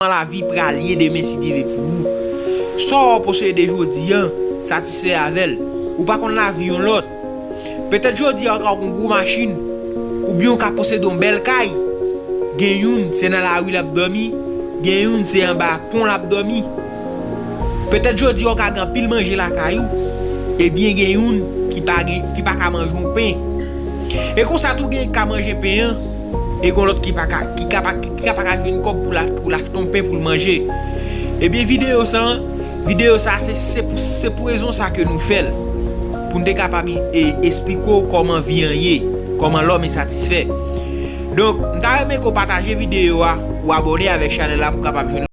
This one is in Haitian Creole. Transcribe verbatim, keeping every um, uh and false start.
kòman lavi pral ye demen si Dye vle pou ou. Sa w posede jodi a, satisfè avè l. Ou pa konn lavi yon lòt. Petèt jodi a ou ka gen yon gwo machin, oubyen ou ka posede yon bèl kay. Gen youn se nan lari l ap dòmi, gen youn se anba pon l ap dòmi. Petèt jodi a ou ka gen anpil manje lakay ou, ebyen gen youn ki pa gen, ki pa ka manje yon pen. E konsa tou gen ka manje pen an, e gen lòt ki pa ka, ki ka pa, ki ka pa ka jwenn kòb pou la, pou l achte yon pen pou l manje. Ebyen videyo sa, videyo sa se, se pou, se pou rezon sa ke nou fè l. Pou n te kapab e, esplike w kòman vi an ye, kòman lòm ensatisfè. Donk, m ta renmen ke w pataje videyo a, ou abòne avèk chanèl la pou w kapab jwenn